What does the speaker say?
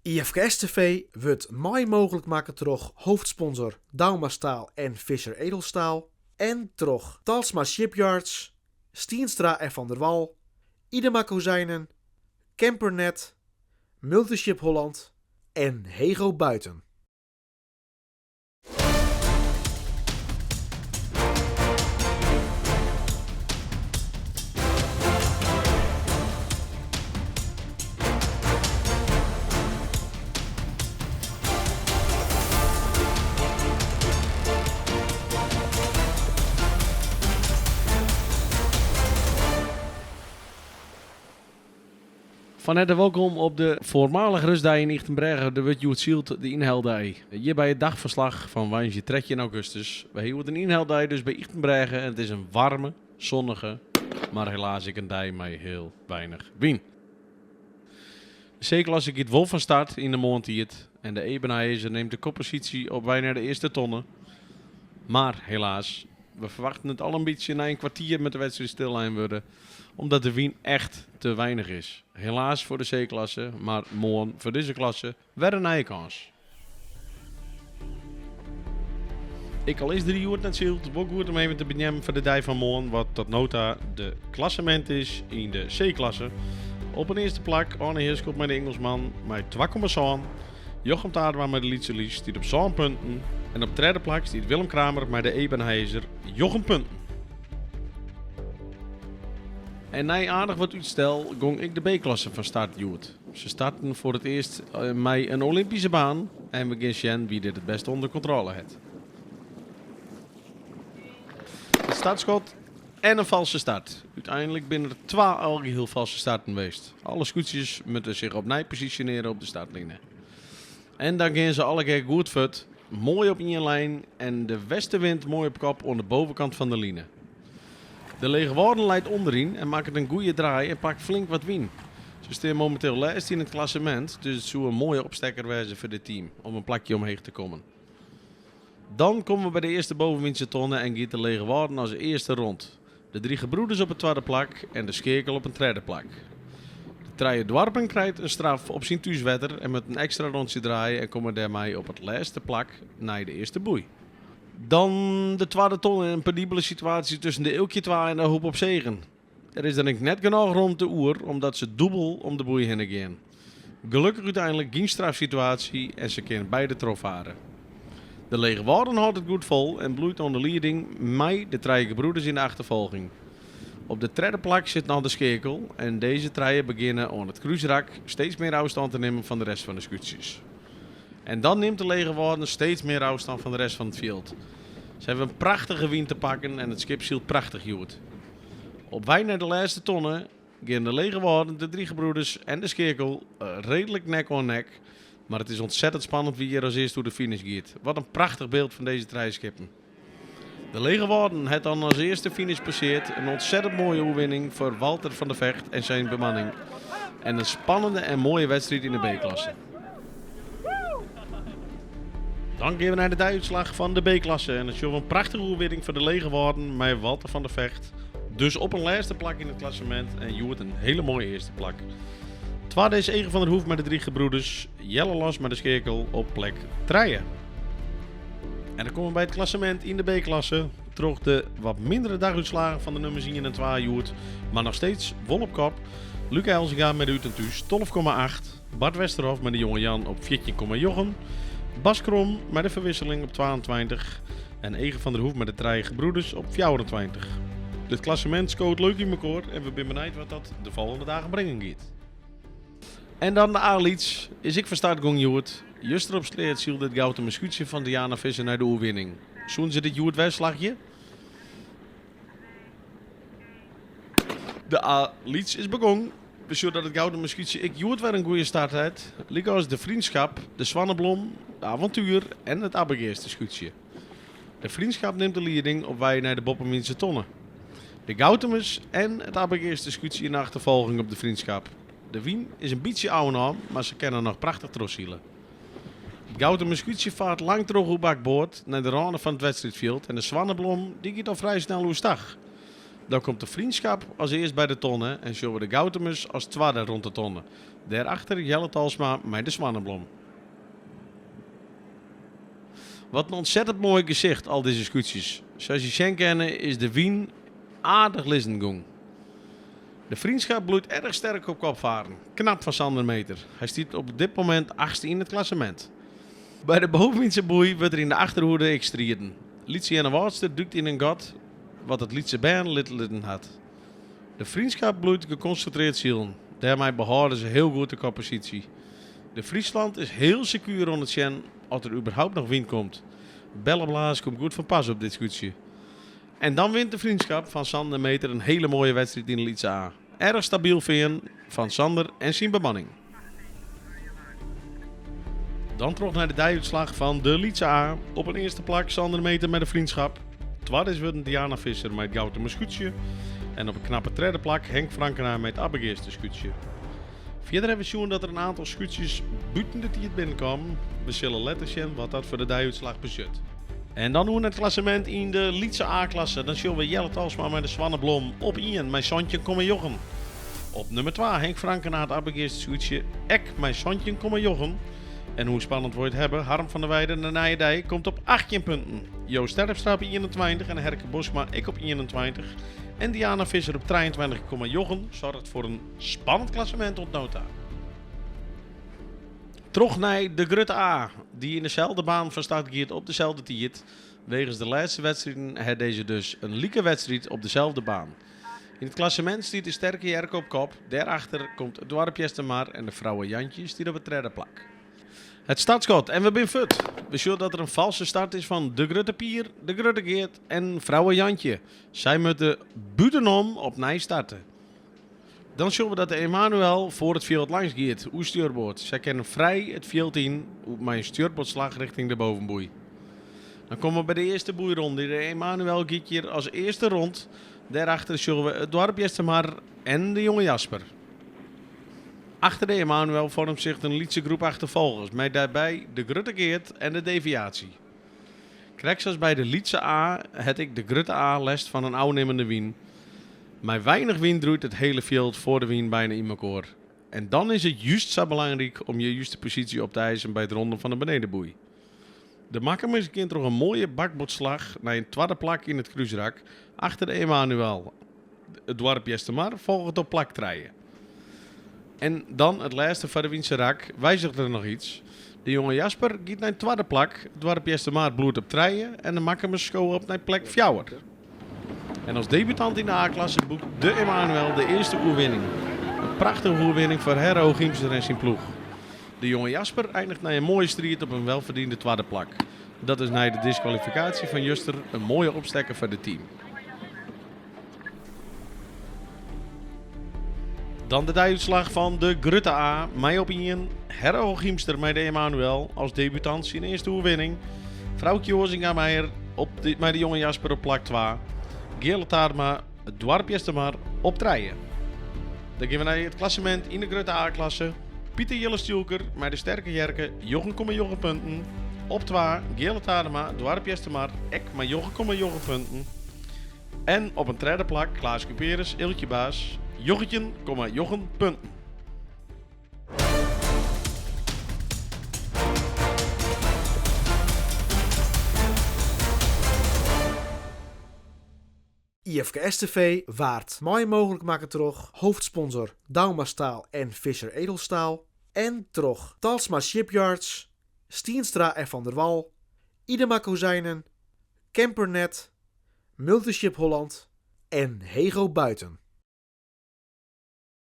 IFKS-TV wurdt mei mooglik makke troch hoofdsponsor Douma Staal en Visser Edelstaal en troch Talsma Shipyards, Stienstra en Van der Wal, Idema Kozijnen, Campernet, Multiship Holland en Hego Buiten. Fan herte wolkom op de foarmalige rustdei yn Ychtenbrêge. Der wurdt hjoed syld de ynheldei. Hjir by it dagferslach fan woansdei 13 augustus. Wy ha hjoed in ynheldei dus by Ychtenbrêge en it is in waarme, sonnige, mar helaas ek in dei mei hiel weinich wyn. De C-klasse giet wol fan start yn de moarntiid en de Ebenhaëzer nimt de kopposysje op wei nei de earste tonne. Mar helaas, we ferwachten it al in bytsje, nei in kwartier moat de wedstriid stillein wurde omdat de wyn echt te weinich is. Helaas foar de C-klasse, mar moarn foar dizze klasse wer in nije kâns. Ek al is der hjoed net syld, wol goed om even te beneamen foar de dei fan moarn wat tot no ta de klassemint is yn de C-klasse. Op in earste plak Arne Heerschop mei de Ingelsman mei 2,7. Jochem Tadema mei de Lytse Lys stiet op 7 punten. En op tredde plak stiet Willem Kramer mei de Ebenhaëzer njoggen punten. En nei aardich wat útstel gong ek de B-klasse fan start hjoed. Se starten foar it earst mei in Olympyske baan en we gean sjen wie dit it bêste ûnder kontrôle hat. It startskot en in falske start. Uteinlik binne der twa algehiel falske starten west. Alle skûtsjes moatte sich opnij posisjonearje op de startline. En dan gean se allegear goed fuort, moai op ien lijn en de westenwind moai op kop oan de bovenkant fan de line. De Legewâlden leit ûnderyn en makket in goede draai en pakt flink wat wyn. Se stean mominteel lêste yn it klassemint, dus it soe in moaie opstekker wêze foar dit team om in plakje omheech te kommen. Dan komme we by de earste bovenwynse tonne en giet de Legewâlden as earste rond. De Drie Gebroeders op it twadde plak en de Skeakel op in tredde plak. De Trije Doarpen krijt in straf op syn thúswetter en moat in ekstra rontsje draaie en komme dêrmei op it lêste plak nei de earste boei. Dan de twadde tonne, in penibele situaasje tusken de Eelkje 2 en de Hoop op Zegen. Der is dan ek net genôch romte oer omdat se dûbel om de boei hinne gean. Gelokkich úteinlik gjin strafsituaasje en se kinne beide trochfare. De Legewâlden hâldt it goed fol en bliuwt oan de lieding mei de Trije Gebroeders yn de achterfolging. Op de tredde plak sit noch de Skeakel en dizze trije begjinne oan it krúsrak steeds mear ôfstân te nimmen fan de rest fan de skûtsjes. En dan nimt de Legewâlden steeds mear ôfstân fan de rest fan it fjild. Se hawwe in prachtige wyn te pakken en it skip sylt prachtich hjoed. Op wei nei de lêste tonne gean de Legewâlden, de Drie Gebroeders en de Skeakel reedlik nek oan nek. Mar it is ontzettend spannend wie hjir as earst oer de finish giet. Wat in prachtich byld fan dizze trije skippen. De Legewâlden hat dan as earste finish passeard. In ontzettend moaie oerwinning foar Walter van der Vecht en syn bemanning. En in spannende en moaie wedstriid yn de B-klasse. Dan gean we nei de deiútslach fan de B-klasse. En dan sjogge we in prachtige oerwinning foar de Legewâlden mei Walter van der Vecht. Dus op in lêste plak yn it klassemint en hjoed in hiele moaie earste plak. Twadde is Ege van der Hoef mei de Drie Gebroeders. Jelle Los mei de Skeakel op plek trije. En dan komme we by it klassemint yn de B-klasse. Troch de wat mindere dagútslagen fan de nummers ien en twa hjoed, mar noch steeds wol op kop. Luca Elzinga mei de Ut en Thús 12,8. Bart Westerhof mei de Jonge Jan op 14,9. Bas Krom mei de Verwisseling op 22. En Ege van der Hoef mei de Trije Gebroeders op 24. It klassemint skoot leuk yn mekoar en we binne benijd wat dat de folgjende dagen bringen giet. En dan de A-lyts is ek fan start gong hjoed. Juster op Sleat sylde it Goutumer skûtsje fan Diana Visser nei de oerwinning. Soenen se dit hjoed wer slagje? De A-lyts is begong. We sjogge dat it Goutumer skûtsje ek hjoed wer in goede start hat. Lykas de Vriendschap, de Swanneblom, de Avontuur en it Abbegeaster skûtsje. De Vriendschap nimt de lieding op wei nei de boppewynse tonne. De Goutumers en it Abbegeaster skûtsje yn de achterfolging op de Vriendschap. De wyn is in bytsje ôfnaam, mar se kinne noch prachtich trochsile. It Goutumer skûtsje faart lang troch oer bakboard nei de râne fan it wedstriidfjild en de Swanneblom dy giet al frij snel oerstach. Dan komt de Vriendschap as earst by de tonne en sjogge we de Goutumers as twadde rond de tonne. Dêrachter Jelle Talsma mei de Swanneblom. Wat in ontzettend moai gesicht, al dizze skûtsjes. Sa as je sjen kinne is de wyn aardich lizzen gong. De Vriendschap bloeit erg sterk op kop varen. Knap fan Sander Meter. Hy stiet op dit momint achtste yn it klassemint. By de bovenwynse boei wurdt der yn de achterhoede ek striden. Lytse Earnewâldster dúkt yn in gat wat it lytse bern litten hat. De Vriendschap bloeit gekonsintreerd silen. Dêrmei behâlde se heel goed de kopposysje. De Friesland is heel sekuer oan it sjen oft der überhaupt noch wyn komt. Belleblaas komt goed fan pas op dit skûtsje. En dan wint de Vriendschap fan Sander Meter in hele moaie wedstriid yn de Lytse A. Erg stabyl fearn fan Sander en syn bemanning. Dan troch nei de deiútslach fan de Lytse A. Op in earste plak Sander Meter mei de Vriendschap. Twadde is wurden Diana Visser mei it Goutumer skûtsje. En op in knappe tredde plak Henk Frankena mei it Abbegeaster skûtsje. Fierder hawwe we sjoen dat der in aantal skûtsjes bûten de tiid binnenkamen. We sille letter sjen wat dat foar de deiútslach betsjut. En dan oer nei it klassemint yn de lytse A-klasse. Dan sjogge we Jelle Talsma mei de Swanneblom op ien mei 17,9. Op nummer twa Henk Frankena it Abbegeaster skûtsje ek mei 17,9. En hoe spannend wol je it hawwe, Harm van der Weijden de Nije Dei komt op 18 punten. Joost Terpstra op 21 en Herke Bosma ek op 21. En Diana Visser op 23,9 soarget foar in spannend klassemint oant no ta. Troch nei de Grutte A, dy't yn deselde baan fan start giet op deselde tiid. Wegens de lêste wedstriden hat dizze dus in like wedstriid op deselde baan. Yn it klassemint stiet de Sterke Jerke op kop, dêrachter komt it doarp Eastermar en de Vrouwe Jantje stiet op it tredde plak. It startskot en we binne fuort. We sjogge dat der in false start is fan de Grutte Pier, de Grutte Geart en Vrouwe Jantje. Sy moatte bûtenom opnij starte. Dan sjogge we dat de Emanuel foar it fjild langs giet, oer stjurboard. Sy kinne frij it fjild yn mei in stjurboardslach richting de bovenboei. Dan komme we by de earste boeironde. De Emanuel giet hjir as earste rond. Dêrachter sjogge we it doarp Eastermar en de jonge Jasper. Achter de Emanuel vormt zich in lytse groep achterfolgers, mei dêrby de Grutte Geart en de Deviatie. Krekt sa as by de lytse A hat ek de Grutte A lêst fan in ôfnimmende wyn. Mei weinich wyn droeit it hele fjild foar de wyn byna yn mekoar. En dan is it just sa belangryk om je juste posysje op te eisen by it ronden fan de benedenboei. De Makkumers gean troch in moaie bakboardslach nei in twadde plak yn it krúsrak achter de Emanuel. It doarp Eastermar folget op plak trije. En dan it lêste foar de wynse rak, wijzigt der noch iets? De jonge Jasper giet nei in twadde plak, it doarp Eastermar bliuwt op trije en de Makkumers skowe op nei plek fjouwer. En as debutant yn de A-klasse boekt de Emanuel de earste oerwinning. In prachtige oerwinning foar Herro Giemster en syn ploech. De jonge Jasper eindigt nei in moaie striid op in welferdiende twadde plak. Dat is nei de diskwalifikaasje fan juster in moaie opstekker foar dit team. Dan de deiútslach fan de Grutte A. Mei op ien Herro Giemster mei de Emanuel as debutant syn earste oerwinning. Froukje Oazinga Meijer op de, mei de jonge Jasper op plak 2. Geale Taarma, it doarp Eastermar op trije. Dan gean we nei it klassemint yn de Grutte A-klasse. Pieter Jelle Stjoelker mei de Sterke Jerke, 9,9 punten. Op 2 Geale Taarma, doarp Eastermar, ek mei 9,9 punten. En op in tredde plak Klaas Cuperus, Eeltje Baas, 19,9 punten. IFKS TV waard mei mooglik makke troch hoofdsponsor Douma Staal en Visser Edelstaal en troch Talsma Shipyards, Stienstra en Van der Wal, Idema Kozijnen, Campernet, Multiship Holland en Hego Buiten.